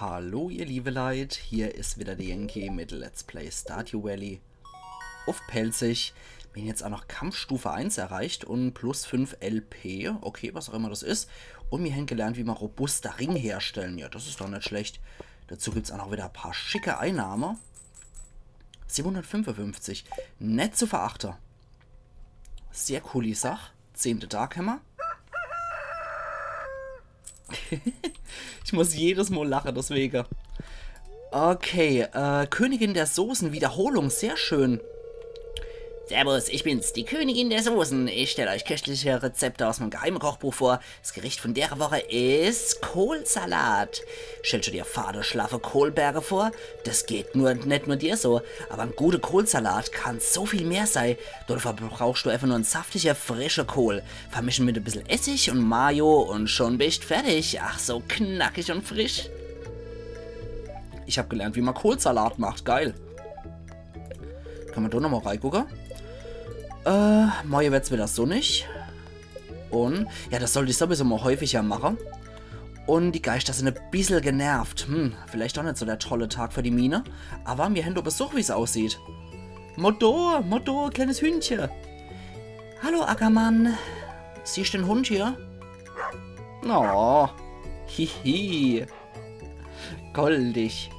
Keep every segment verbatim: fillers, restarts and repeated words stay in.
Hallo ihr liebe Leit, hier is wieder de Yankee mit Let's Play Stardew Valley uff Pälzisch. Mir hän jetzt ach noch Kampfstufe eins erreicht un plus fünf L P, okay, was ach immer das is. Un mir hän gelernt, wie ma robuster Ring herstellen. Ja, das is doch net schlecht. Dazu gibt's ach noch wieder e paar schicke Einnahme. Siebenhundertfünfundfünfzig. Net zu verachte. Sehr cool die Sach. Zehnte Tag hämmer. Ich muss jedes Mol lache, deswege. Okay, äh, Königin der Soßen, Wiederholung, sehr schön. Servus, ich bin's, die Königin der Soßen. Ich stell euch köstliche Rezepte aus meinem geheimen Kochbuch vor. Das Gericht von der Woche is Kohlsalat. Stellst du dir fade, schlaffe Kohlberge vor? Das geht nur, net nur dir so. Aber en gute Kohlsalat kann so viel mehr sei. Dafür brauchst du einfach nur en saftige, frische Kohl. Vermischen mit e bissel Essig un Mayo un schon bist fertig. Ach, so knackig un frisch. Ich hab gelernt, wie ma Kohlsalat macht. Geil. Kann ma do nochmol reigucke? Äh, morje werd's wieder sunnig. Un, ja, das sollt ich sowieso mol häufiger mache. Un die Geister sin e bissel genervt. Hm, vielleicht doch net so der tolle Tag für die Mine. Aber mir hän doch Besuch, wie's aussieht. Motto, Motto, kleines Hündche. Hallo, Ackermann. Siehst den Hund hier? Oh, hihi. Goldig.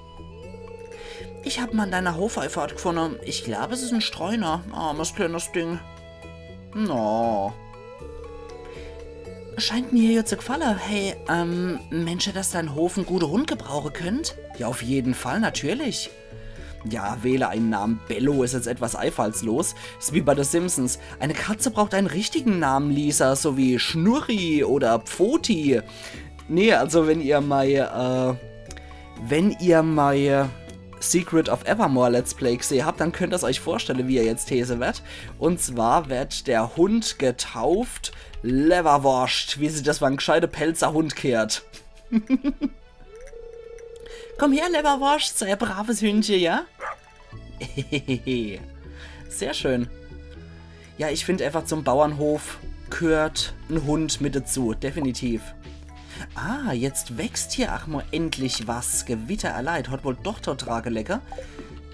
Ich hab en an deiner Hofeifahrt gefunne. Ich glaub, es is en Streuner. Armes kleines Ding. No. Scheint mir hier zu gefalle. Hey, ähm, meensch, dass dein Hof en gute Hund gebrauche könnt? Ja, auf jeden Fall, natürlich. Ja, wähle einen Namen. Bello is jetzt etwas einfallslos. Is wie bei The Simpsons. Eine Katze braucht einen richtigen Namen, Lisa, so wie Schnurri oder Pfoti. Nee, also wenn ihr mei, äh, wenn ihr mei Secret of Evermore Let's Play gesehen habt, dann könnt ihr euch vorstellen, wie er jetzt hese wird. Und zwar wird der Hund getauft Leberworscht, wie sich das für en gescheite Pälzer Hund gehört. Komm her, Leberworscht, sei e braves Hündche, ja? Sehr schön. Ja, ich find einfach, zum Bauernhof gehört en Hund mit dazu, definitiv. Ah, jetzt wächst hier ach mol endlich was. Gewitter erleid. Hat wohl doch dort dra gelege,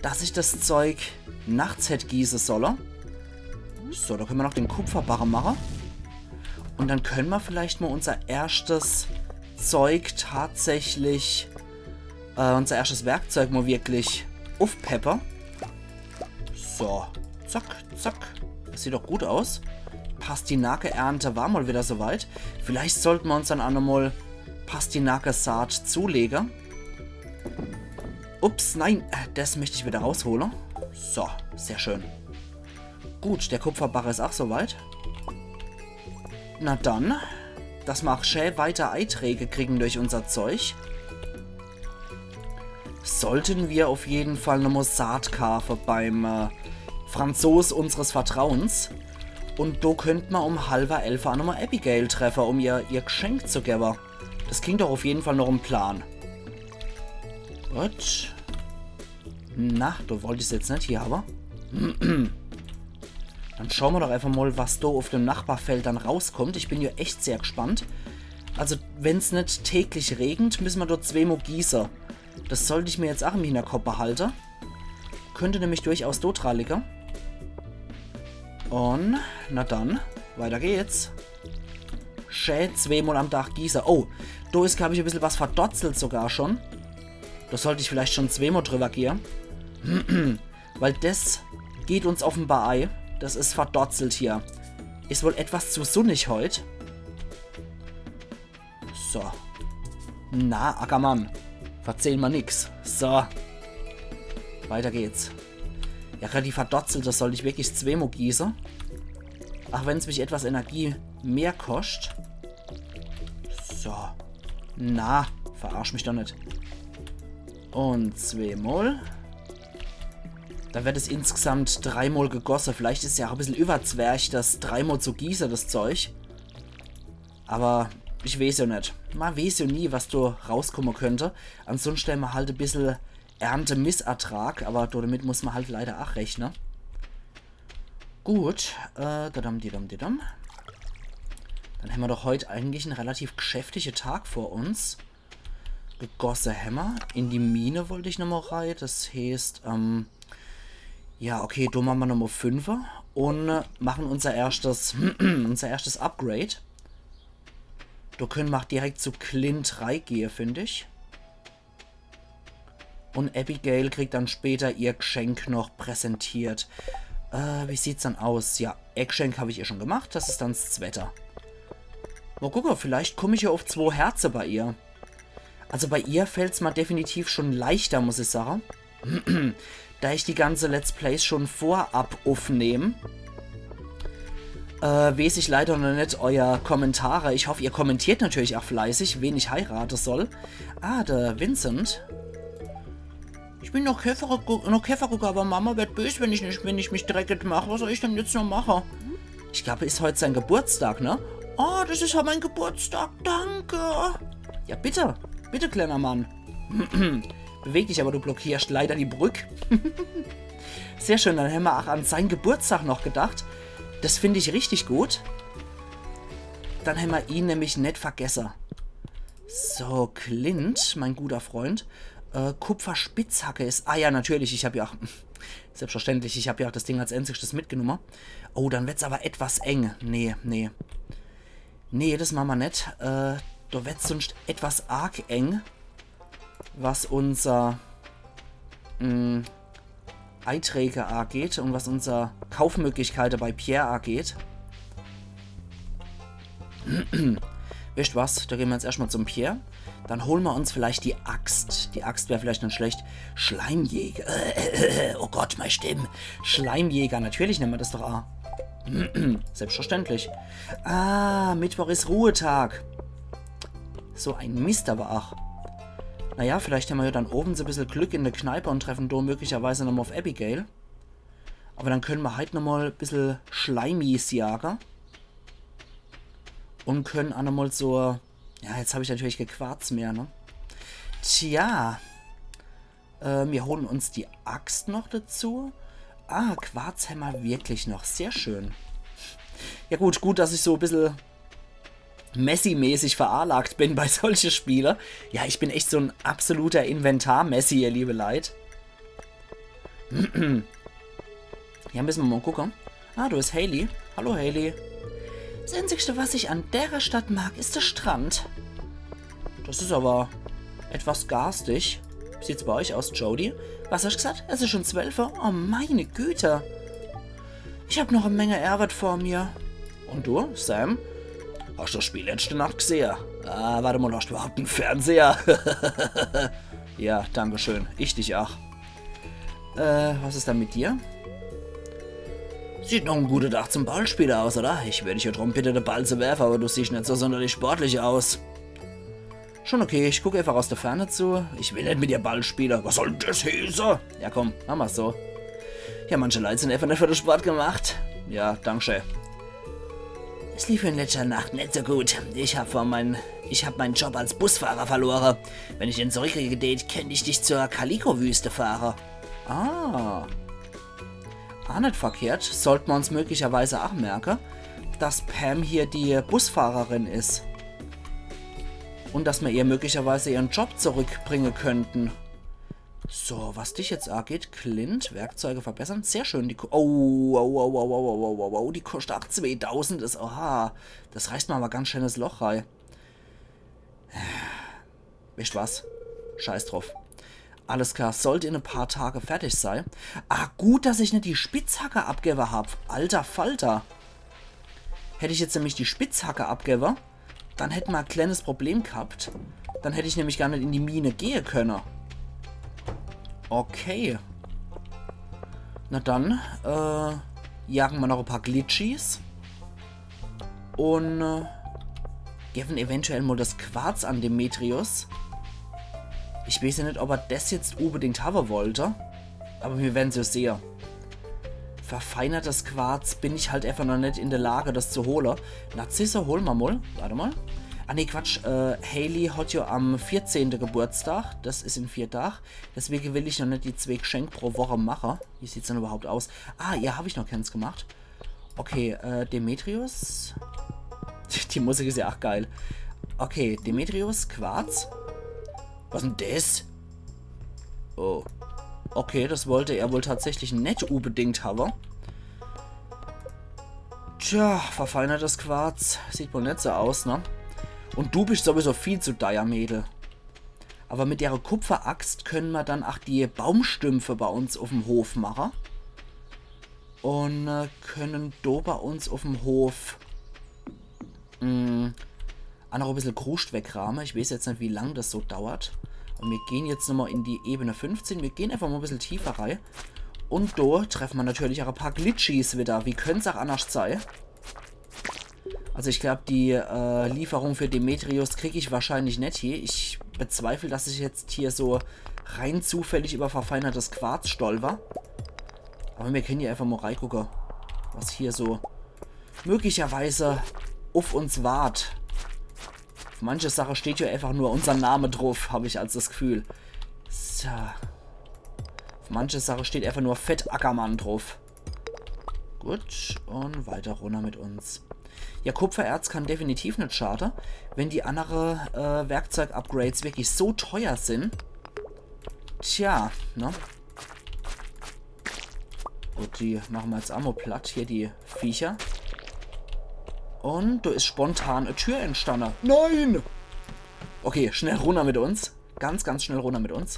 dass ich das Zeug nachts hätt gieße solle. So, da könne ma noch den Kupferbarre mache. Und dann könne ma vielleicht mol unser erschtes Zeug tatsächlich, äh, unser erschtes Werkzeug mol wirklich uffpeppe. So, zack, zack. Das sieht doch gut aus. Pastinake-Ernte war mol wieder soweit. Vielleicht sollte ma uns dann ach nochmol Pastinakesaat zulege. Ups, nein, das möcht ich wieder raushole. So, sehr schön. Gut, der Kupferbarre is ach soweit. Na dann, dass ma ach schä weiter Eiträge kriegen durch unser Zeug, sollten wir auf jeden Fall nochmol Saat kaafe beim, äh, Franzos unseres Vertrauens. Und do könnt ma um halber elf ach nochmol Abigail treffe, um ihr ihr Geschenk zu gewwe. Das klingt doch auf jeden Fall noch em Plan. Gut. Na, do wollt ich's jetzt net hier, aber. Dann schaue ma doch einfach mol, was do auf dem Nachbarfeld dann rauskommt. Ich bin ja echt sehr gespannt. Also, wenn's net täglich regent, müsse ma dort zweemol gieße. Das sollt ich mir jetzt ach im Hinterkopp behalte. Könnt nämlich durchaus dort dra liege. Und, na dann, weiter geht's. Schä zweemol am Tag gieße. Oh, do is, glaub ich, e bissel was verdotzelt sogar schon. Do sollt ich vielleicht schon zweemol drüber gehe. Weil das geht uns offenbar ei. Das is verdotzelt hier. Is wohl etwas zu sunnig heut. So. Na, Ackermann. Verzähl ma nix. So. Weiter geht's. Ja, grad die verdotzelte sollt ich wirklich zweemol gieße. Ach wenn's mich etwas Energie mehr koscht. So. Na, verarsch mich doch net. Und zweemol. Da wird es insgesamt dreimol gegosse. Vielleicht is ja ach e bissel überzwerch, das dreimol zu gieße, das Zeug. Aber ich weeß ja net. Ma weeß ja nie, was do rauskomme könnt. Ansonst hämmer halt e bissel Erntemissertrag, aber damit muss ma halt leider ach rechne. Gut, äh, dadam, didam, didam. Dann hämmer doch heut eigentlich en relativ geschäftige Tag vor uns. Gegosse hämmer. In die Mine wollt ich nochmol rei. Das heeßt, ähm, ja, okay, do mache mer nochmol Fünfer un, äh, mache unser erschtes, unser erschtes Upgrade. Do kenne mer ach direkt zu Clint reigehe, find ich. Un Abigail kriegt dann später ihr Gschenk noch präsentiert. Äh, wie sieht's dann aus? Ja, e Gschenk hab ich ihr schon gemacht. Das is dann s zwette. Mol gucke, vielleicht komm ich ja uff zwo Herze bei ihr. Also bei ihr fällt's mer definitiv schon leichter, muss ich sage. Da ich die ganze Let's Plays schon vorab uffnehm, äh, weeß ich leider noch net euer Kommentare. Ich hoff, ihr kommentiert natürlich ach fleißig, wen ich heirate soll. Ah, der Vincent. Ich bin noch Käferer, noch Käferer, aber Mama werd bös, wenn ich, net, wenn ich mich dreckig mach. Was soll ich denn jetzt noch mache? Ich glaub, is heut sein Geburtstag, ne? Oh, das is ja mein Geburtstag. Danke. Ja, bitte. Bitte, kleiner Mann. Beweg dich, aber du blockierst leider die Brück. Sehr schön, dann hämmer ach an sein Geburtstag noch gedacht. Das find ich richtig gut. Dann hämmer ihn nämlich net vergesse. So, Clint, mein guter Freund. Äh, Kupferspitzhacke is. Ah ja, natürlich, ich hab ja ach. Selbstverständlich, ich hab ja ach das Ding als enzigstes mitgenumme. Oh, dann werd's aber etwas eng. Nee, nee. Nee, das mache mer net. Äh, do werd's sunscht etwas arg eng, was unser, mm, Eiträge ageht un was unser Kaufmöglichkeite bei Pierre ageht. Wisst was? Do gehn mer jetzt erschtmol zum Pierre. Dann hole mer uns vielleicht die Axt. Die Axt wär vielleicht net schlecht. Schleimjäger. Oh Gott, mei Stimm. Schleimjäger. Natürlich nemme mer das doch a. Selbstverständlich. Ah, Mittwoch is Ruhetag. So ein Mist aber ach. Naja, vielleicht hämmer ja dann owends so bissel Glück in der Kneipe un treffe do möglicherweise nochmol uff Abigail. Aber dann kenne mer halt nochmol bissel Schleimis jage. Un kenne a nochmol so. Ja, jetzt hab ich natürlich kee Quarz mehr, ne? Tja. Äh, mir hole uns die Axt noch dazu. Ah, Quarz hämmer wirklich noch. Sehr schön. Ja gut, gut, dass ich so bissel Messi-mäßig veranlagt bin bei solche Spiele. Ja, ich bin echt so en absoluter Inventar-Messi, ihr liebe Leit. Ja, misse mer mol gucke. Ah, do is Haley. Hallo, Haley. Das Einzigste, was ich an dere Stadt mag, is der Strand. Das is aber etwas garstig. Wie sieht's bei euch aus, Jodie? Was hast du gesagt? Es is schon zwölf Uhr? Oh, meine Güte. Ich hab noch e Menge Ärwet vor mir. Und du, Sam? Hast du das Spiel letzte Nacht gesehe? Ah, warte mal, hast du überhaupt einen Fernseher? Ja, danke schön. Ich dich auch. Äh, was is dann mit dir? Sieht noch en gute Tag zum Ballspiele aus, oder? Ich würd dich ja drum bitte, den Ball zu werfen, aber du siehst nicht so sonderlich sportlich aus. Schon okay, ich guck einfach aus der Ferne zu. Ich will nicht mit dir Ball spiele. Was soll denn das heiße? Ja komm, mach mal so. Ja, manche Leute sind einfach nicht für den Sport gemacht. Ja, danke schön. Es lief in letzter Nacht nicht so gut. Ich hab vor mein, ich hab meinen Job als Busfahrer verloren. Wenn ich den zurückkriege, Date, könnte ich dich zur Kaliko-Wüste fahren. Ah. Ah, nicht verkehrt. Sollte mer uns möglicherweise auch merken, dass Pam hier die Busfahrerin is. Und dass mer ihr möglicherweise ihren Job zurückbringen könnten. So, was dich jetzt angeht, Clint, Werkzeuge verbessern, sehr schön, die ko-, oh, oh, oh, die kostet auch zweitausend, is, oha, das reißt mer aber ganz schön das Loch rei. Wisst was? Scheiß drauf. Alles klar, sollt in e paar Tage fertig sei. Ah, gut, dass ich net die Spitzhacke abgewwe hab. Alter Falter. Hätt ich jetzt nämlich die Spitzhacke abgewwe, dann hätt mer e kleines Problem gehabt. Dann hätt ich nämlich gar net in die Mine gehe könne. Okay. Na dann, äh, jagen mer noch e paar Glitchies. Und, äh, gewen eventuell mal das Quarz an Demetrius. Ich weiß ja net, ob er das jetzt unbedingt haben wollte. Aber mir werden's ja sehe. Verfeinertes Quarz bin ich halt einfach noch net in der Lage, das zu hole. Narzisse, hol mer mal. Warte mal. Ah, nee, Quatsch. Äh, Haley hat ja am vierzehnte Geburtstag. Das is in vier Tag. Deswegen will ich noch net die zwee Geschenk pro Woche mache. Wie sieht's denn überhaupt aus? Ah, ja, hab ich noch keins gemacht. Okay, äh, Demetrius. Die Musik is ja auch geil. Okay, Demetrius, Quarz. Was denn des? Oh. Okay, das wollte er wohl tatsächlich net unbedingt hawwe. Tja, verfeinertes Quarz. Sieht wohl net so aus, ne? Und du bist sowieso viel zu deier, Mädel. Aber mit dere Kupferaxt können mer dann ach die Baumstümpfe bei uns uff'm Hof mache. Und äh, können do bei uns uff'm Hof mh, ach noch e bissel Kruscht wegrahme. Ich weeß jetzt net, wie lang das so dauert. Und mir gehen jetzt nochmal in die Ebene fünfzehn. Mir gehen einfach mal e bissel tiefer rei. Und do treffe mer natürlich ach e paar Glitchies wieder. Wie könnt's ach annerscht sei? Also ich glaub, die äh, Lieferung für Demetrius krieg ich wahrscheinlich net hier. Ich bezweifle, dass ich jetzt hier so rein zufällig über verfeinertes Quarz stolper. Aber mir können hier einfach mal reigucke, was hier so möglicherweise uff uns wart. Uff manche Sache steht hier einfach nur unser Name druff, hab ich als das Gefühl. So. Uff manche Sache steht einfach nur Fett Ackermann druff. Gut, und weiter runner mit uns. Ja, Kupfererz kann definitiv net schade, wenn die annere äh, Werkzeug-Upgrades wirklich so teuer sind. Tja, ne? Gut, die mache mer jetzt ach mal platt, hier die Viecher. Und do is spontan e Tür entstanne. Nein! Okay, schnell runner mit uns. Ganz, ganz schnell runner mit uns.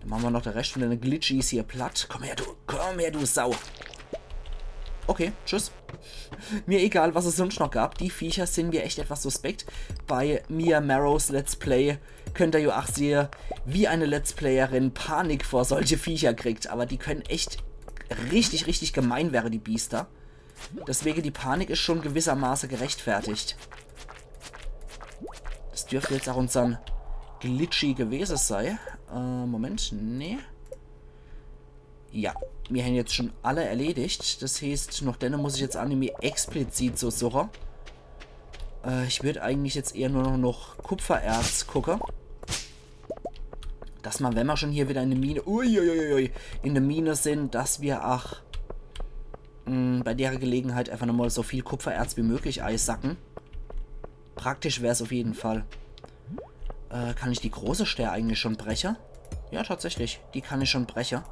Dann mache mer noch de Rescht von dene Glitchies hier platt. Komm her, du. Komm her, du Sau. Okay, tschüss. Mir egal, was es sonst noch gab. Die Viecher sind mir echt etwas suspekt. Bei Mia Marrows Let's Play könnt er jo ach sehe, wie eine Let's Playerin Panik vor solche Viecher kriegt. Aber die können echt richtig, richtig gemein wäre, die Biester. Deswege die Panik is schon gewissermaße gerechtfertigt. Das dürft jetzt ach unsern Glitchy gewese sei. Äh, Moment, nee. Ja, mir hän jetzt schon alle erledigt. Das heeßt, noch denne muss ich jetzt ach nimmi explizit so suche. Äh, ich würd eigentlich jetzt eher nur noch, noch Kupfererz gucke. Dass mer, wenn mer schon hier wieder in de Mine, uiuiuiui, in de Mine sind, dass mer ach mh, bei dere Gelegenheit einfach nochmal so viel Kupfererz wie möglich eisacken. Praktisch wär's auf jeden Fall. Äh, kann ich die große Stär eigentlich schon breche? Ja, tatsächlich. Die kann ich schon breche.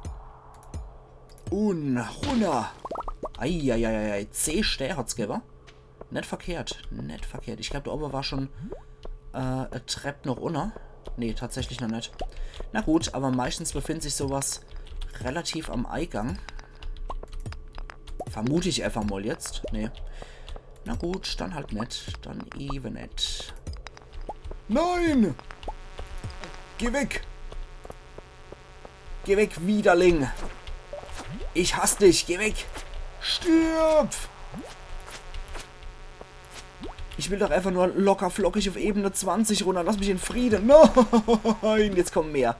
Un runner. Eieieiei. Zeh Stär hat's gewwe. Net verkehrt. Net verkehrt. Ich glaub, do owwe war schon äh, e Trepp noch unne. Nee, tatsächlich noch net. Na gut, aber meistens befindet sich sowas relativ am Eigang. Vermute ich einfach mal jetzt. Nee. Na gut, dann halt net. Dann ewe net. Nein! Geh weg! Geh weg, Widerling! Ich hass dich! Geh weg! Stirb! Ich will doch einfach nur locker flockig auf Ebene zwanzig runner. Lass mich in Frieden. Nein, jetzt kommen mehr.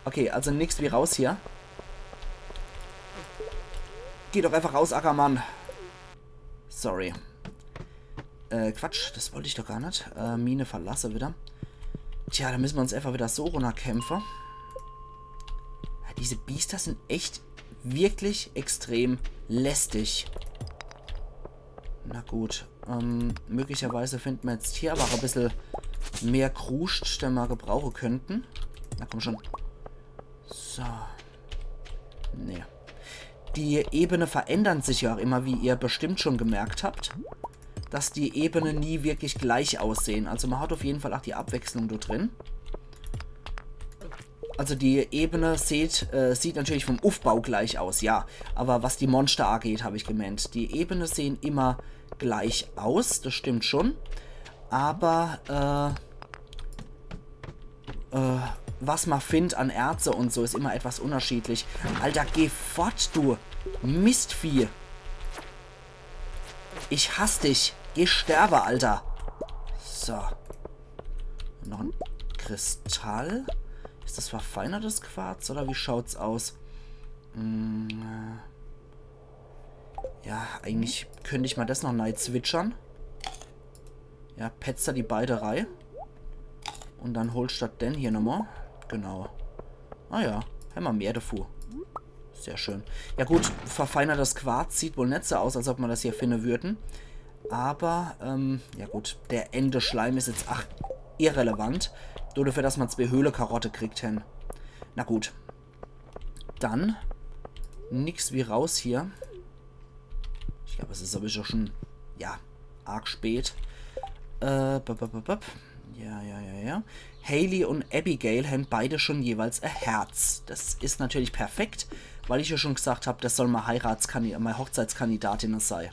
Okay, also nix wie raus hier. Geh doch einfach raus, Ackermann. Sorry. Äh, Quatsch, das wollt ich doch gar net. Äh, Mine verlasse wieder. Tja, da müssen wir uns einfach wieder so runnerkämpfe. Ja, diese Biester sind echt wirklich extrem lästig. Na gut, ähm, möglicherweise finden wir jetzt hier aber auch ein bisschen mehr Kruscht, den wir gebrauchen könnten. Na komm schon. So. Nee. Die Ebene verändern sich ja auch immer, wie ihr bestimmt schon gemerkt habt, dass die Ebene nie wirklich gleich aussehen. Also man hat auf jeden Fall auch die Abwechslung da drin. Also die Ebene sieht, äh, sieht natürlich vom Aufbau gleich aus, ja. Aber was die Monster angeht, habe ich gemeint, die Ebene sehen immer gleich aus, das stimmt schon. Aber, äh, äh, was man findet an Erze und so, ist immer etwas unterschiedlich. Alter, geh fort, du Mistvieh. Ich hass dich. Geh sterbe, Alter. So. Noch ein Kristall. Ist das verfeinertes Quarz oder wie schaut's aus? Hm, äh. Ja, eigentlich könnte ich mal das noch nei zwitschern. Ja, petz da die beide rei. Und dann holst du den hier nochmal. Genau. Ah ja, hämmer mehr davon. Sehr schön. Ja gut, verfeinertes Quarz sieht wohl net so aus, als ob man das hier finden würden. Aber, ähm, ja gut, der Enderschleim ist jetzt, ach, irrelevant. Nur dafür, dass ma zwee Höhlekarotte kriegt hen. Na gut. Dann nix wie raus hier. Ich glaub, es is sowieso schon, ja, arg spät. Äh, bup, bup, bup, bup. Ja, ja, ja, ja. Haley und Abigail hen beide schon jeweils e Herz. Das is natürlich perfekt, weil ich ja schon gesagt hab, das soll mei Heiratskandi-, mei Hochzeitskandidatin sei.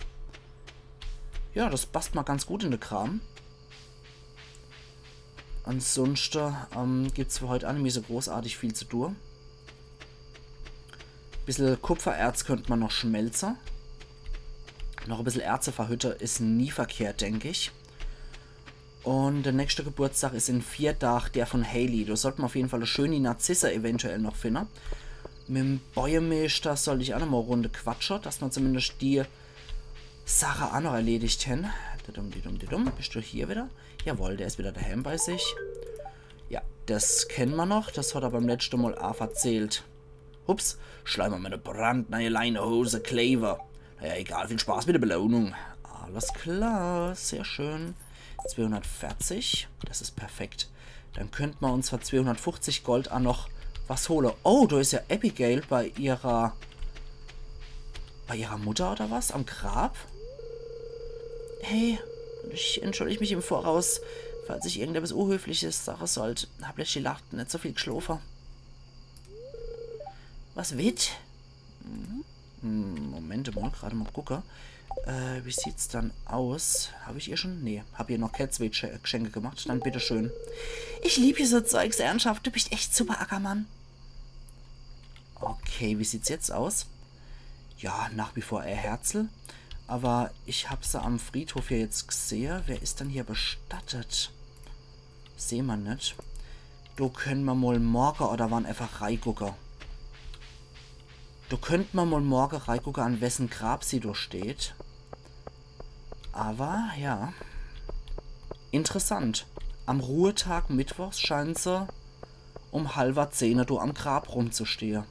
Ja, das passt ma ganz gut in de Kram. Ansunschte, ähm, gibt's für heut aa nimmi so großartig viel zu tun. Bissel Kupfererz könnt ma noch schmelze. Noch e bissel Erze verhütte is nie verkehrt, denk ich. Und de nächste Geburtstag is in vier Tag der von Haley. Do sollt ma auf jeden Fall e schöni Narzisse eventuell noch finne. Mit em Bäuermeeschter sollt ich aa noch mol e Runde quatsche, dass ma zumindest die Sache aa noch erledigt hen. Didum, didum, didum. Bist du hier wieder? Jawohl, der is wieder daheim bei sich. Ja, das kenn ma noch. Das hat er beim letzte Mol aa verzählt. Ups, schleim ma mei brandneie Leinehose klewe. Naja, egal, viel Spaß mit der Belohnung. Alles klar, sehr schön. Zweehundertvierzig, das is perfekt. Dann könnt ma uns für zweehundertfünfzig Gold aa noch was hole. Oh, do is ja Abigail bei ihrer, bei ihrer Mutter oder was? Am Grab? Hey, ich entschuldig mich im Voraus, falls ich irgendetwas Unhöfliches sage sollt. Hab letzti Nacht net so viel geschlofe. Was witt? Hm, Moment mol, grad mol gucke. Äh, wie sieht's dann aus? Hab ich ihr schon? Nee, hab ihr noch kä zwee Gsche-, Geschenke gemacht. Dann bitteschön. Ich lieb hier so Zeugs, ernsthaft. Du bist echt super, Ackermann. Okay, wie sieht's jetzt aus? Ja, nach wie vor e Herzel. Aber ich hab se am Friedhof hier jetzt gsehe. Wer is dann hier bestattet? Seh ma net. Do könnt ma mol morge oder wann einfach reigucke. Do könnt ma mol morge reigucke, an wessen Grab sie do steht. Aber, ja. Interessant. Am Ruhetag mittwochs scheint se um halwer zehne do am Grab rumzustehe.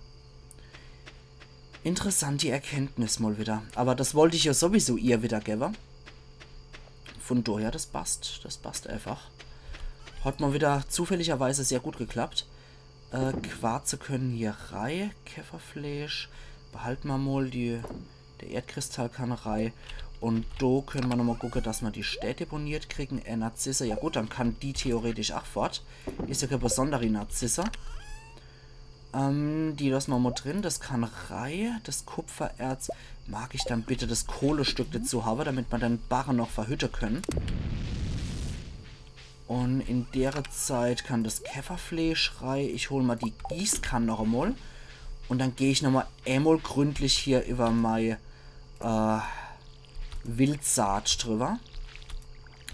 Interessant, die Erkenntnis mol wieder. Aber das wollt ich ja sowieso ihr wiedergewwe. Von daher, das passt. Das passt einfach. Hat mol wieder zufälligerweise sehr gut geklappt. Äh, Quarze können hier rei. Käferfleisch. Behalt ma mol die, der Erdkristall kann rei. Und do können ma nochmol gucke, dass ma die Städ deponiert kriegen. Äh, Narzisse. Ja gut, dann kann die theoretisch ach fort. Is ja kä besonderi Narzisse. Ähm, die losse ma mol drin, das kann rei. Das Kupfererz. Mag ich dann bitte das Kohlestück dazu habe, damit ma den Barre noch verhütte können. Und in dere Zeit kann das Käferfleisch rei. Ich hol ma die Gießkann noch emol. Und dann geh ich nochmol emol gründlich hier über mei, äh, Wildsaat drüber.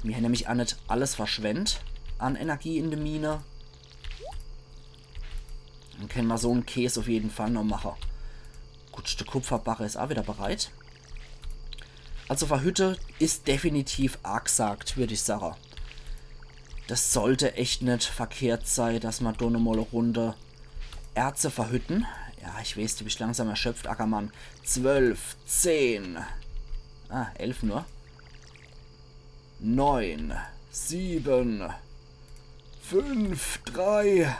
Mir hän nämlich aa net alles verschwendt an Energie in de Mine. Dann können ma so en Käs auf jeden Fall noch mache. Gut, de Kupferbarre is aa wieder bereit. Also verhütte is definitiv aagsagt, würd ich sage. Das sollt echt net verkehrt sei, dass ma do nochmol e Runde Erze verhütten. Ja, ich weeß, du bist langsam erschöpft, Ackermann. Zwölf, zehn. Ah, elf nur. Neun, sieben, fünf, drei.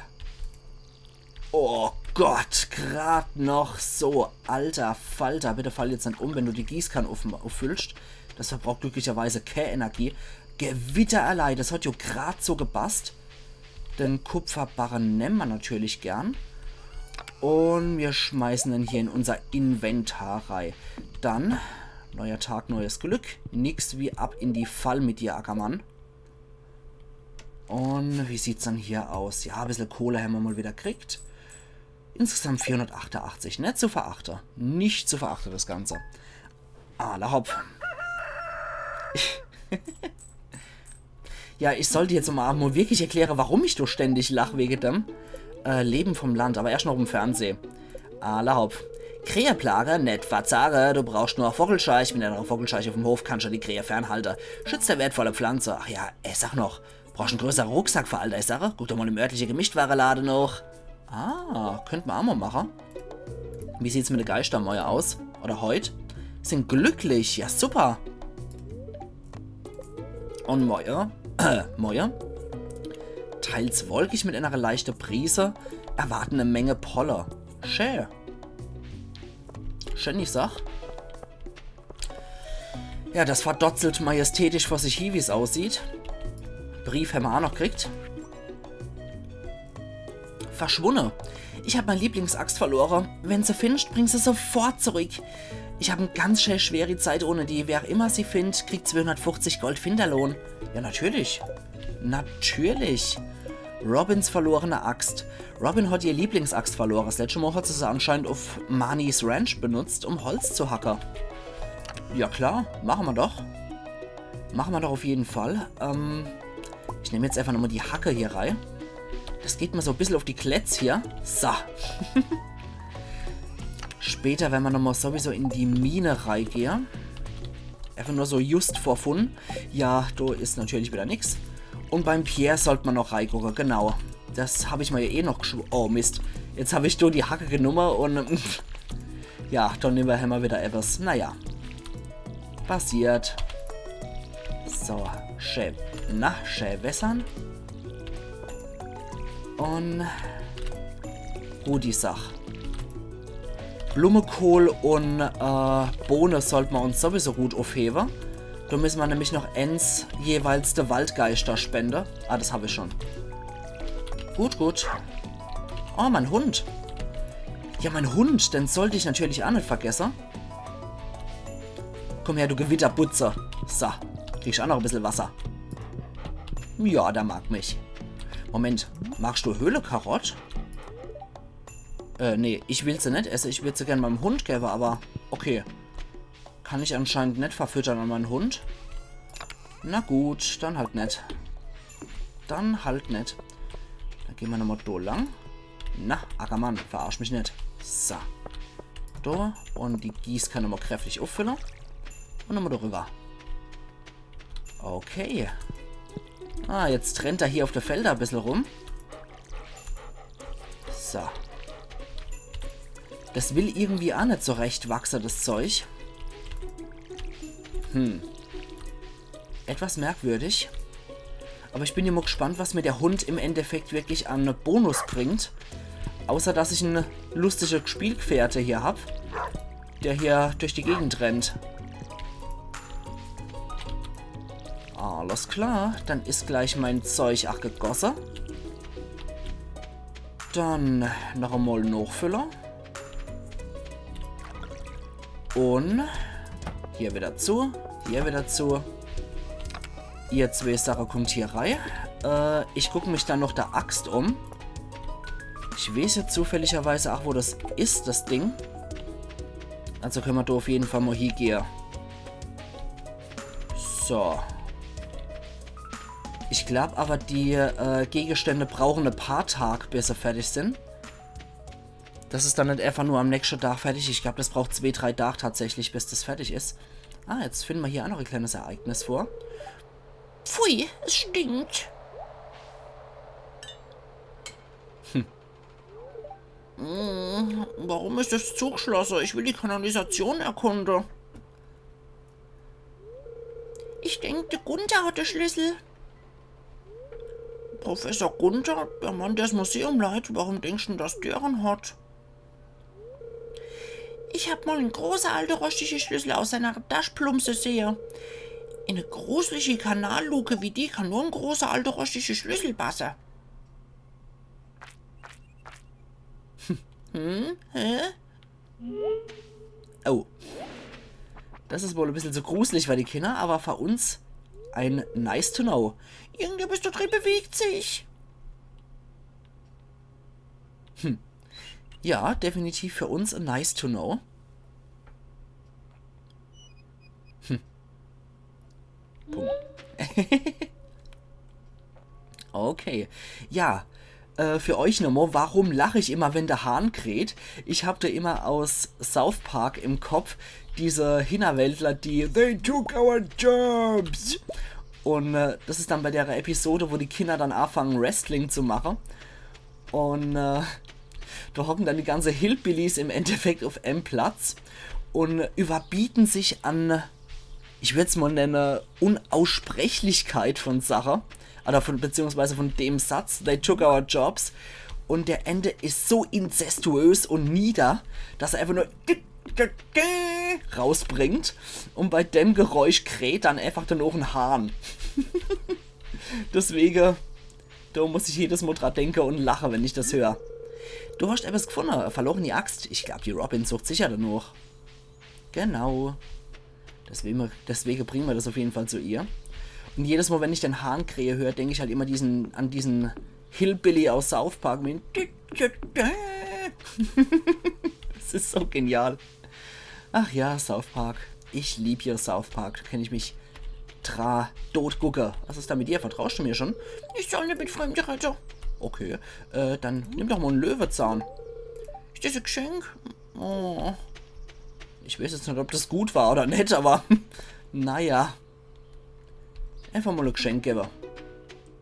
Oh Gott, grad noch so. Alter Falter, bitte fall jetzt net um, wenn du die Gießkann uff-, uffüllst. Das verbraucht glücklicherweise kä Energie. Gewitter erleid, das hat jo grad so gepasst. Den Kupferbarren nemme ma natürlich gern. Und mir schmeißen den hier in unser Inventar rei. Dann, neuer Tag, neues Glück. Nix wie ab in die Fall mit dir, Ackermann. Und wie sieht's dann hier aus? Ja, e bissel Kohle hämmer mol wieder kriegt. Insgesamt vierhundertachtundachtzig. Net zu verachte. Nicht zu verachte, das Ganze. Alla hopp. Ja, ich sollt jetzt mol, mol wirklich erkläre, warum ich do ständig lach wege dem, äh, Leben vom Land, aber erscht noch im Fernseh. Alla hopp. Kräheplage, net verzage, du brauchst nur Vockelscheich. Mit einer Vockelscheich auf dem Hof kannst du die Krähe fernhalte. Schützt der wertvolle Pflanze. Ach ja, äh, sag noch, brauchst en größere Rucksack für all dei Sache? Guck doch mol im örtliche Gemischtwarelade noch. Ah, könnt ma aa mol mache. Wie sieht's mit de Geister moie aus? Oder heut? Sind glücklich. Ja, super. Und moie? Äh, moie? Teils wolkig mit einer leichten Brise, erwarten eine Menge Polle. Schä. Schä die Sach. Ja, das verdotzelt majestätisch vor sich hi, wie's aussieht. Brief hämmer aa noch kriegt. Verschwunne. Ich hab mein Lieblingsaxt verlore. Wenn se findst, bring se sofort zurück. Ich hab en ganz schä schweri Zeit ohne die. Wer immer sie findt, kriegt zweihundertfünfzig Gold Finderlohn. Ja, natürlich. Natürlich. Robins verlorene Axt. Robin hat ihr Lieblingsaxt verlore. Das letzte Mal hat sie se anscheinend auf Marnies Ranch benutzt, um Holz zu hacke. Ja klar, mache mer doch. Mache mer doch auf jeden Fall. Ähm, ich nemm jetzt einfach nochmal die Hacke hier rei. Das geht mer so bissel auf die Kletz hier. So. Später, wenn mer nochmal sowieso in die Mine reigehe. Einfach nur so just for fun. Ja, do is natürlich wieder nix. Und beim Pierre sollt mer noch reigucke, genau. Das hab ich mer ja eh noch geschw-, oh Mist. Jetzt hab ich do die Hacke genumme und, ja, dann nimmer hämmer wieder etwas. Naja. Passiert. So, schä. Na, schä wässern. Und gut die Sach. Blumekohl und, äh, Bohne sollt mer uns sowieso gut aufhewe. Do müsse mer nämlich noch ens jeweils de Waldgeischter spende. Ah, das hab ich schon. Gut, gut. Oh, mein Hund. Ja, mein Hund, den sollt ich natürlich aa net vergesse. Komm her, du Gewitterbutze. So, kriegst aa noch e bissel Wasser. Ja, der mag mich. Moment, magst du Höhlekarott? Äh, nee, ich will se net esse. Ich würd se gern meinem Hund gebe, aber okay. Kann ich anscheinend net verfüttern an mein Hund. Na gut, dann halt net. Dann halt net. Dann gehn mer nochmal do lang. Na, Ackermann, verarsch mich net. So. Do. Und die Gießkanne nochmal kräftig uffülle. Und nochmal do rüber. Okay. Ah, jetzt rennt er hier auf de Felder e bissel rum. So. Das will irgendwie aa net so recht wachse, das Zeug. Hm. Etwas merkwürdig. Aber ich bin ja mal gespannt, was mir der Hund im Endeffekt wirklich an Bonus bringt. Außer, dass ich en lustige Spielgefährte hier hab, der hier durch die Gegend rennt. Alles klar, dann is gleich mein Zeug ach gegosse. Dann noch emol Nochfüller. Und hier wieder zu, hier wieder zu. Ihr zwee Sache kommt hier rei. Äh, ich guck mich dann noch der Axt um. Ich weeß jetzt zufälligerweise ach, wo das is, das Ding. Also könne mer do auf jeden Fall mal hiegehe. So. Ich glaub aber, die, äh, Gegenstände brauchen e paar Tag, bis se fertig sin. Dass es dann net einfach nur am nächsten Tag fertig is. Ich glaub, das braucht zwee, drei Tag tatsächlich, bis das fertig is. Ah, jetzt finden mer hier ach noch e kleines Ereignis vor. Pfui, es stinkt. Hm. Hm, warum is das zugeschlosse? Ich will die Kanalisation erkunde. Ich denk, de Gunther hat de Schlüssel. Professor Gunther, der Mann, der's Museum leit, warum denkst du, dass der en hat? Ich hab mal en große alte roschtige Schlüssel aus seiner Tasch plumpse sehe. In e grusliche Kanalluke wie die kann nur en großer alte roschtige Schlüssel passe. Hm? Hä? Oh. Das is wohl e bissel zu gruselig für die Kinder, aber für uns ein nice to know. Irgendetwas do drin bewegt sich. Hm. Ja, definitiv für uns a nice to know. Hm. Punkt. Okay. Ja, äh, für euch nochmal, warum lach ich immer, wenn der Hahn kräht? Ich hab da immer aus South Park im Kopf diese Hinterwäldler, die „They took our jobs!“ Und, äh, das is dann bei der Episode, wo die Kinder dann anfangen, Wrestling zu machen. Und, äh, da hocken dann die ganze Hillbillies im Endeffekt auf em Platz und überbieten sich an, ich würd's mal nennen, Unaussprechlichkeit von Sache. oder von, beziehungsweise von dem Satz, „They took our jobs“, und der Ende is so inzestuös und nieder, dass er einfach nur rausbringt und bei dem Geräusch kräht dann einfach dann noch en Hahn. Deswege, do muss ich jedes Mal dra denke und lache, wenn ich das hör. „Du hast etwas gefunde, verlorene Axt. Ich glaub, die Robin sucht sicher danach.“ Genau. Deswegen, deswegen bringen wir das auf jeden Fall zu ihr. Und jedes Mal, wenn ich den Hahn krähe hör, denk ich halt immer diesen, an diesen Hillbilly aus South Park mit dem Dü, dü, dü. Das ist so genial. Ach ja, South Park. Ich lieb ja South Park. Da kann ich mich dra dot gucke. Was ist da mit dir? Vertraust du mir schon? Ich soll nicht mit Fremde reden. Okay, äh, dann nimm doch mal einen Löwezahn. Ist das ein Geschenk? Oh. Ich weiß jetzt nicht, ob das gut war oder nicht, aber naja. Einfach mal ein Geschenk geben.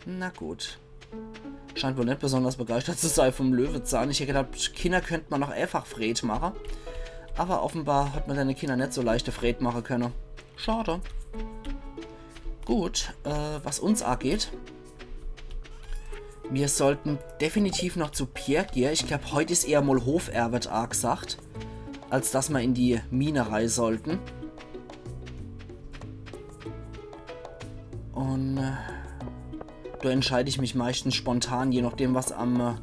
Na gut. Scheint wohl nicht besonders begeistert zu sein vom Löwezahn. Ich hätte gedacht, Kinder könnte man noch einfach Fred machen. Aber offenbar hat man seine Kinder nicht so leichte Fred machen können. Schade. Gut, äh, was uns angeht, wir sollten definitiv noch zu Pierre gehen. Ich glaub, heute ist eher mal Hoferwet angesagt, als dass wir in die Mine rein sollten. Und äh, da entscheide ich mich meistens spontan, je nachdem, was am äh,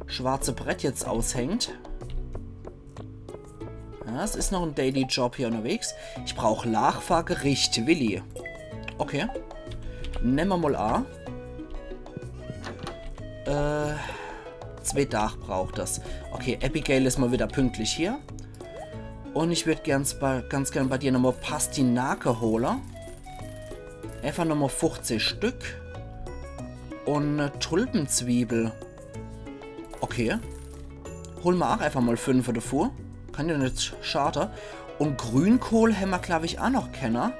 schwarze Brett jetzt aushängt. Ja, es ist noch ein Daily Job hier unterwegs. Ich brauch Laach fer Gericht, Willi. Okay. Nemme mer mal a. Äh, zwei Dach braucht das. Okay, Abigail ist mal wieder pünktlich hier. Und ich würd ganz, bei, ganz gern bei dir nochmal Pastinake hole. Einfach nochmal fünfzig Stück. Und eine Tulpenzwiebel. Okay. Hol mer auch einfach mal fünfe davor. Kann ja nicht schade. Und Grünkohl hämmer, glaub ich, auch noch kenne.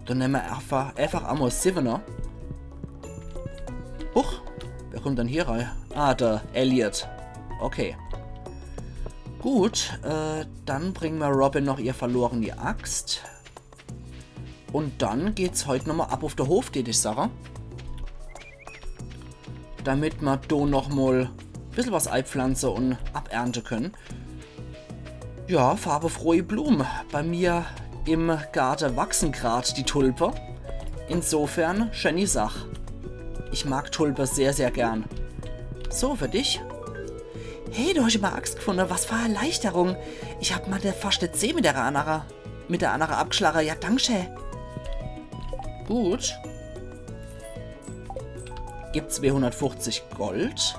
Dann nemme mer einfach, einfach einmal Siebener. Huch, wer kommt denn hier rein? Ah, der Elliot. Okay. Gut, äh, dann bringen mer Robin noch ihr verlorene Axt. Und dann geht's heut nochmal ab auf de Hof, tät ich sage. Damit mer do nochmal bissel was eipflanze und abernte können. Ja, farbefrohe Blume. Bei mir im Garten wachsen grad die Tulpe. Insofern, schöni Sach. Ich mag Tulpe sehr, sehr gern. So, für dich. Hey, du hast immer Axt gefunden. Was für Erleichterung. Ich hab mal der faschte Zeh mit der annere, mit der annere abgeschlagen. Ja, danke schön. Gut. Gibt zweihundertfünfzig Gold.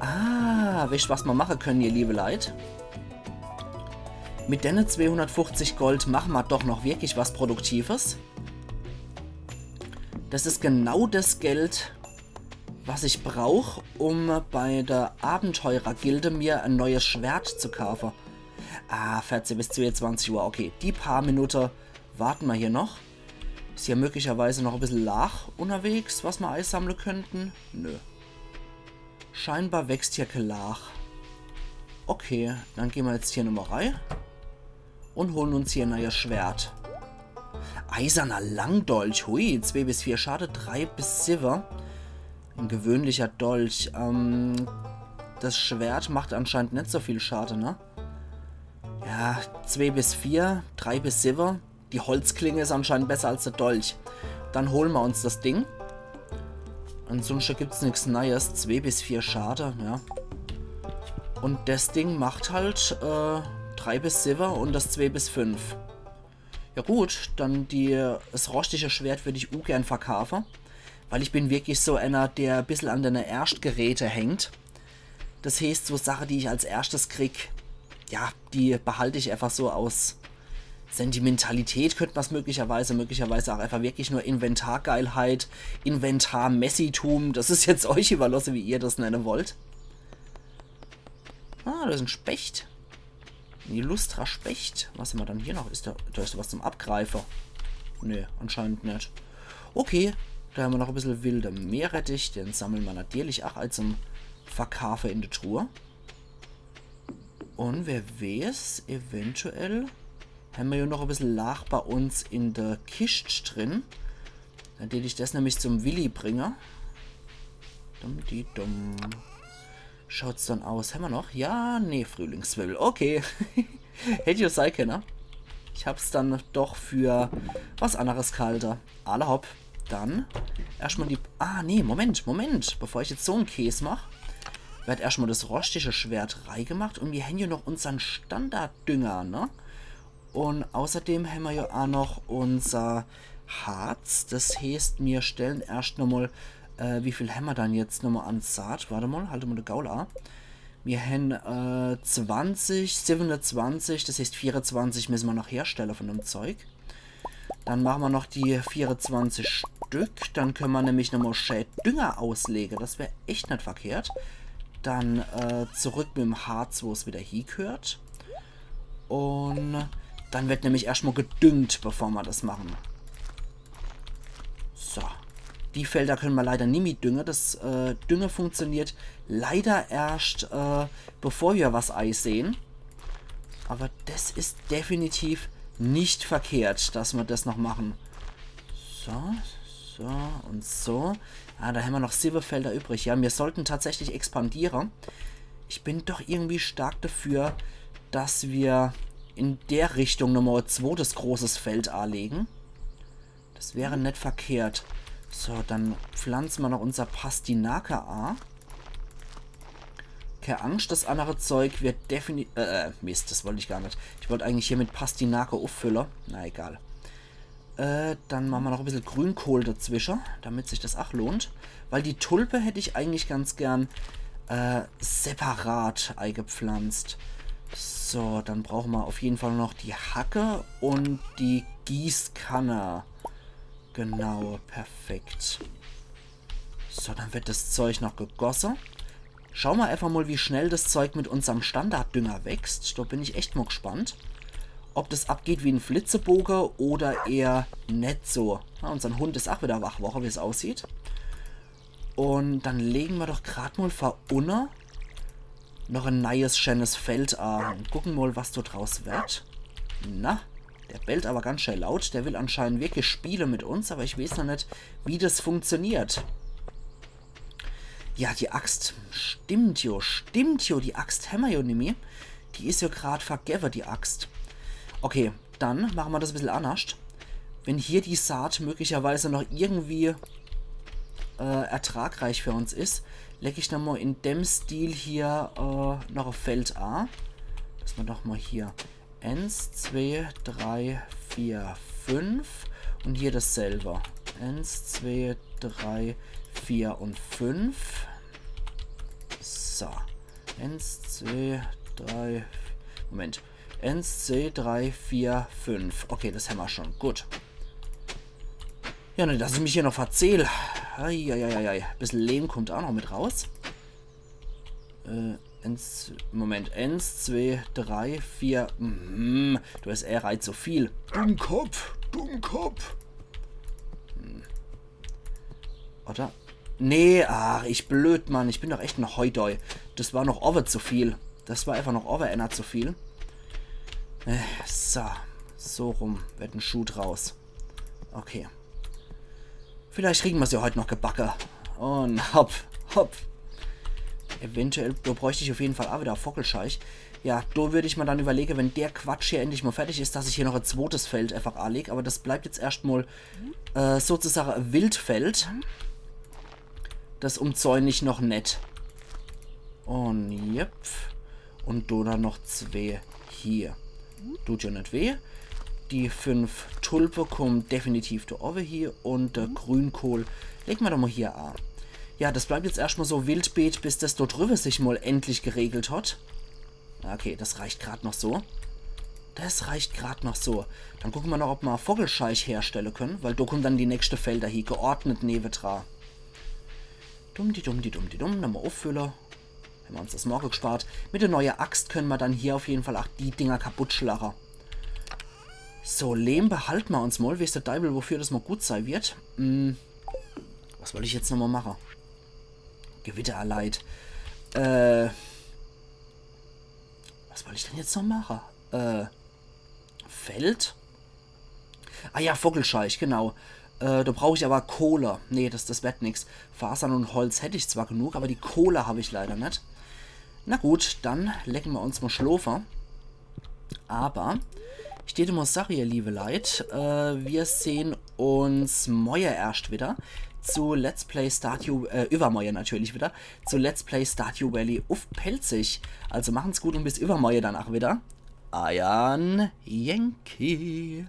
Ah, wisst, was mer mache können, ihr liebe Leit? Mit denne zweihundertfünfzig Gold mache mer doch noch wirklich was Produktives. Das ist genau das Geld, was ich brauch, um bei der Abenteurergilde mir ein neues Schwert zu kaufen. Ah, vierzehn bis zweiundzwanzig Uhr. Okay, die paar Minuten warten mer hier noch. Ist hier möglicherweise noch ein bisschen Laach unterwegs, was mer einsammeln könnten? Nö. Scheinbar wächst hier kein Laach. Okay, dann gehen mer jetzt hier nochmal rein. Und holen uns hier ein neues Schwert. Eiserner Langdolch, hui, zwei bis vier Schade, drei bis sieben. Ein gewöhnlicher Dolch. Ähm, das Schwert macht anscheinend nicht so viel Schade, ne? Ja, zwei bis vier, drei bis sieben. Die Holzklinge ist anscheinend besser als der Dolch. Dann holen mer uns das Ding. Ansonsten gibt's nix Neues. Zwei bis vier Schade, ja. Und das Ding macht halt äh, drei bis sieben und das zwei bis fünf. Ja gut, dann die, das rostige Schwert würd ich ungern verkaufen. Weil ich bin wirklich so einer, der ein bisschen an den Erstgeräten hängt. Das heißt, so Sachen, die ich als erstes krieg, ja, die behalte ich einfach so aus Sentimentalität, könnte mer's möglicherweise, möglicherweise auch einfach wirklich nur Inventargeilheit, Inventar-Messitum. Das ist jetzt euch überlassen, wie ihr das nennen wollt. Ah, da ist ein Specht. Ein Illustra-Specht. Was hämmer dann hier noch? Ist da, da ist was zum Abgreifen. Nee, anscheinend nicht. Okay, da hämmer noch ein bisschen wilde Meerrettich. Den sammeln mer natürlich auch als zum Verkaufen in der Truhe. Und wer weiß, eventuell hämmer ja noch ein bisschen Laach bei uns in der Kist drin. Dann dät ich des nämlich zum Willi bringe. Dumm die dumm. Schaut's dann aus? Hämmer noch? Ja, nee, Frühlingszwiwwel. Okay. Hätt jo sei kenne. Ich hab's dann doch für was anneres ghalte. Alla hopp. Dann erschtmol die... Ah, nee, Moment, Moment. Bevor ich jetzt so'n Käs mach, werd erschtmol des roschtige Schwert reigemacht un mir hän jo noch unsern Standarddünger, ne? Un außerdem hämmer jo aa noch unser Harz. Des heeßt, mir stellen erscht nochmol, äh, wie viel hämmer dann jetzt nochmol an Saat? Wart emol, halt emol de Gaul aa. Mir hän, äh, zwanzig, siwwenezwanzig, des heeßt, vierezwanzig misse mer noch herstelle von dem Zeug. Dann mache mer noch die vierezwanzig Stück. Dann könne mer nämlich nochmol schä Dünger auslege. Des wär echt net verkehrt. Dann, äh, zurück mit em Harz, wo's wieder hiegehört. Un dann werd nämlich erschtmol gedüngt, bevor mer des mache. So. Die Felder könne mer leider nimmi dünge. Des, äh, Dünge funktioniert leider erscht, äh, bevor mer was eisehe. Awwer des is definitiv net verkehrt, dass mer des noch mache. So, so un so. Ah, do hämmer noch siwwe Felder übrig. Ja, mir sollten tatsächlich expandiere. Ich bin doch irgendwie stark dafür, dass mer in der Richtung nochmol e zwotes großes Feld aalege. Des wär net verkehrt. So, dann pflanze mer noch unser Pastinake aa. Kee Angscht, des annere Zeug werd defini-, äh, äh, Mist, des wollt ich gar net. Ich wollt eigentlich hier mit Pastinake uffülle. Na egal. Äh, dann mache mer noch e bissel Grünkohl dazwische, damit sich des ach lohnt. Weil die Tulpe hätt ich eigentlich ganz gern, äh, separat eigepflanzt. So, dann brauche mer auf jeden Fall noch die Hacke un die Gießkanne. Genau, perfekt. So, dann werd des Zeug noch gegosse. Schaue mer einfach mol, wie schnell des Zeug mit unserm Standarddünger wächst. Do bin ich echt mol gspannt, ob des abgeht wie en Flitzeboge oder eher net so. Ja, unsern Hund is ach wieder wach worre, wie's aussieht. Un dann lege mer doch grad mol vor unne noch e neies, schänes Feld aa. Un gucke mol, was do draus werd. Na, der bellt awwer ganz schää laut. Der will anscheinend wirklich spiele mit uns, awwer ich weeß noch net, wie des funktioniert. Ja, die Axt. Stimmt jo, stimmt jo. Die Axt hämmer jo nimmi. Die is jo grad vergewwe, die Axt. Okay, dann mache mer des e bissel annerscht. Wenn hier die Saat möglicherweise noch irgendwie, äh, ertragreich für uns is, leg ich dann mol in dem Stil hier, äh, noch e Feld aa. Dass mer doch mol hier eens, zwee, drei, vier, fünf un hier desselbe. Eens, zwee, drei, vier un fünf. So. Eens, zwee, drei. Moment. Eens, zwee, drei, vier, fünf. Okay, des hämmer schun. Gut. Ja, net, dass ich mich hier noch verzähl. Eieieiei. Bissel Lehm kummt ach noch mit raus. Äh, eens, Moment. Eens, zwee, drei, vier. Mhm. Du hast eh rei zu viel. Dummkopf, Dummkopf. Hm. Oder? Nee, ach, ich blöd, Mann. Ich bin doch echt en Heudeu. Des war noch owwe zu viel. Des war einfach noch owwe enner zu viel. Äh, so. So rum werd en Schuh draus. Okay. Vielleicht kriegen mer's ja heut noch gebacke. Un hopp, hopp. Eventuell, do bräucht ich auf jeden Fall ach wieder Vockelscheich. Ja, do würd ich mer dann überlege, wenn der Quatsch hier endlich mol fertig is, dass ich hier noch e zwotes Feld einfach anleg. Awwer des bleibt jetzt erscht mol, äh, sozusage e Wildfeld. Des umzäun ich noch net. Un jep. Un do dann noch zwee hier. Dut jo net weh. Die fünf Tulpe kummen definitiv do owwe hie. Un de Grünkohl lege mer doch mol hier an. Ja, des bleibt jetzt erscht mol so Wildbeet, bis des do driwwe sich mol endlich geregelt hat. Okay, des reicht grad noch so. Des reicht grad noch so. Dann gucke mer noch, ob mer Vockelscheich herstelle könne, weil do kummen dann die nächste Felder hie, geordnet newedra. Dumm, di dumm, di dumm, di dumm. Nochmol uffülle. Hämmer uns des morge gspart. Mit de neue Axt könne mer dann hier auf jeden Fall ach die Dinger kaputtschlage. So, Lehm behalte mer uns mol. Weeß de Deiwel, wofür des mol gut sei werd. Hm. Was wollt ich jetzt nochmol mache? Gewitter erleid. Äh. Was wollt ich dann jetzt noch mache? Äh. Feld? Ah ja, Vockelscheich, genau. Äh, do brauch ich awwer Kohle. Nee, das, das werd nix. Fasern un Holz hätt ich zwar genug, awwer die Kohle hab ich leider net. Na gut, dann lege mer uns mol schlofe. Awwer ich dät mol sage, ihr liewe Leit, äh, mir sehn uns moie erscht widder zu Let's Play Stardew, äh, iwwermoie natürlich widder, zu Let's Play Stardew Valley uff Pälzisch. Also machen's gut un bis iwwermoie dann ach widder. Eiern Yankee.